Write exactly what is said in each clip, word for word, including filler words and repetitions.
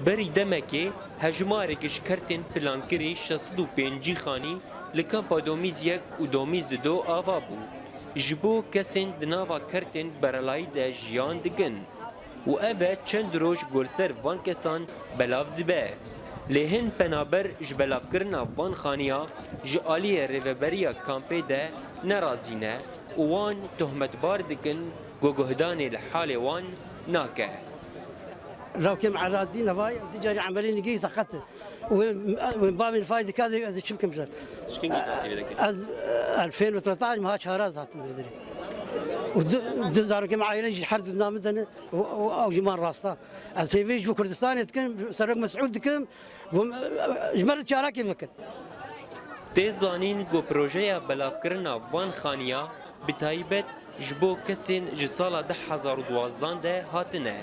Berî demekê hejmarek ji kertên plankirî şeş sed û pêncî xanî li kampa Domîz yek û Domîz du ava bû. Ji bo kesên di nava kertên berelayî de jiyan dikin û ev e çend roj go li ser van kesan belav dibe. Lê hin penaber ji belavkirina van xaniya ji aliyê rêveberiya kampê de nerazî ne û wan tohmetbar dikin ku guhdanê li halê wan nake. Lawkê me Eladîn, ev ay du carî emelî nigî seqet e. Wê, wê bavê li fay dike, ez, ez çi bikim ser? Ji kengî hatî vê derê? Ez, elfên û tretaş meha çar ez hatim vê derê. Û du, du zarokê me aile jî her du namê de ne, û, û ew jî man rasta. Ez hêvî ji bo Kurdistanê dikim, Serok Mesûd dikim, ji me re çarekê bikin. Tê zanîn ku projeya belavkirina van xaniya bi taybet ji bo kesên ji sala du hezar û duwazdeh de hatine.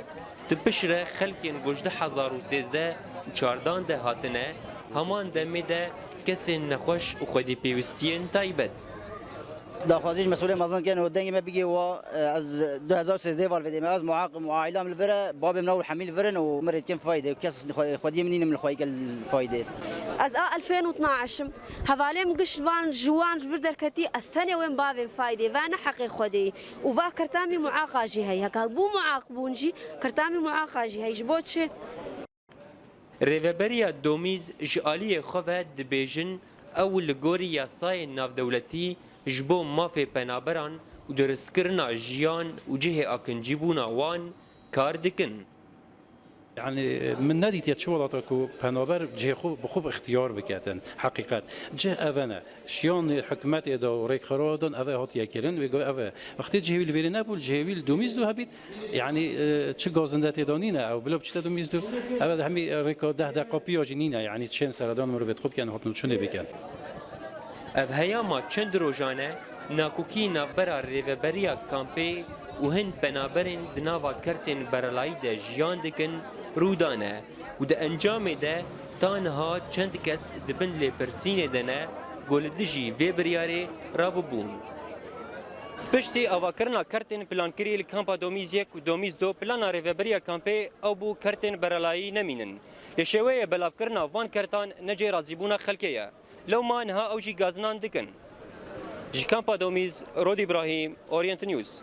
Di piştre xelkên ku ji du hezar û sêzdeh û çardan de hatine, heman demê de kesên nexweş û xwedî pêwistiyên taybet. Daxwazî ji mesûlên mezin kin û dengê me bigê wa, e, ez du hezar û sêzdeh val vedê me, ez muaqim û aîlam li vir e, babê min û hemî li vir in û min rê dikin faydê û kes xwe-, xwediyê min nînim li xweyî kel faydê. Ez a elfên û tnaş im. Hevalê min giş van ji wan ji vir derketî, ez tenê wên bavên faydê, ve ne heqê Xwedê yî. Û va kertamî muaqa jî heye. Heka bû muaq bûn jî, kertamî muaqa jî heye. Ji bo çi? Rêveberiya Domîz ji aliyê xwe ve dibêjin, ew li gorî yasayên navdewletî ji bo mafê penaberan û duristkirina jiyan û cihê akincîbûna wan kar dikin. Yani, min nedîtiye çi welata ku penaber cihê xwe bi xwe bi ixtiyar biketin. Heqîqet. Cih ev e ne. Şiyan hikûmetê de û rêkxero dan ev e hatiye kirin. Wê go ev e. Wextê cihê wî li vêrê nebû, cihê wî li Domîz du hebît. Yani, e, çi gazinde tê de nîne. Ew bila biçîte Domîz du. Ev e hemî rêka deh deqa piya jî nîne. Yani çên seredan mirovê xwe bikin, hatin çûnê bikin. Ev heyama çend rojan e nakokî navbera rêveberiya kampê û hin penaberên di nava kertên berelayî de jiyan dikin rû dane û di encamê de ta niha çend kes di bin lêpirsînê de ne ku li dijî vê biryarê rabûbûn. Piştî avakirina kertên plankirî li kampa Domîz yek û Domîz du, plana rêveberiya kampê ew bû kertên berelayî nemînin. Lê şêweyê belavkirina van kertan ne cihê razîbûna xelkê ye. Lewma niha ew jî gazinan dikin. Ji kampa Domîz, Rod Îbrahîm, Orient News.